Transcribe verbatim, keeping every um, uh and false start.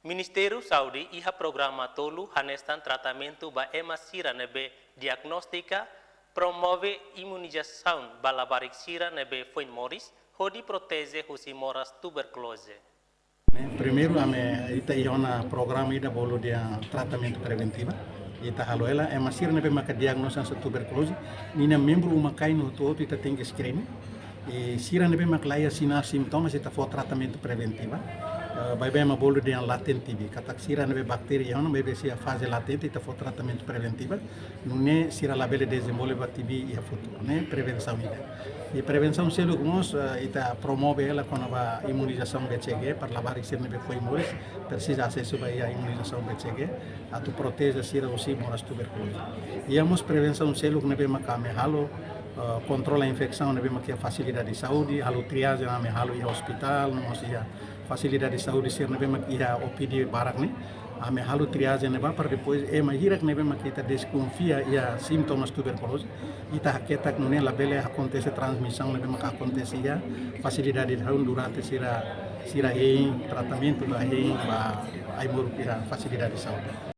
Ministériu Saúde iha programa tolu hanesan tratamentu ba ema sira ne'ebé diagnóstika, promove imunizasaun ba labarik sira ne'ebé foin moris, hodi proteje husi moras tuberkuloze. Primeiru, ami ita iha ona programa ida bolu dehan tratamentu preventiva. Ita halo hela, ema sira ne'ebé maka diagnóze hanesan tuberkuloze, ninia membru uma-kain hotu-hotu ita tenke screening. I sira ne'ebé mak la iha sinál sintomas, ita fó tratamentu preventiva. Eh, baibain ema bolu dehan latent T B. Katak sira ne'ebé baktéria iha ona, baibain sira faze latente, ita fó tratamentu preventiva. Nune'e sira labele dezenvolve ba T B iha futuru. Ne'e prevensaun ida. I prevensaun seluk mós, eh, ita promove hela kona-ba imunizasaun B C G, para labarik sira ne'ebé foin moris, presiza asesu ba iha imunizasaun B C G, atu proteje sira husi moras tuberkuloze. Iha mós prevensaun seluk ne'ebé maka ami halo, eh, kontrola infesaun ne'ebé maka iha fasilidade saúde, halo triajen ami halo iha ospitál, no mós iha fasilidade saúde sira ne'ebé maka iha O P D barak ne'e. Ami halo triajen ne'ebá para depois ema hirak ne'ebé maka ita deskonfia iha sintomas tuberkuloze, ita haketak nune'e labele akontese transmisaun ne'ebé maka akontese iha fasilidade saúde durante sira, sira hein tratamentu ba hein ba ai-moruk iha fasilidade saúde.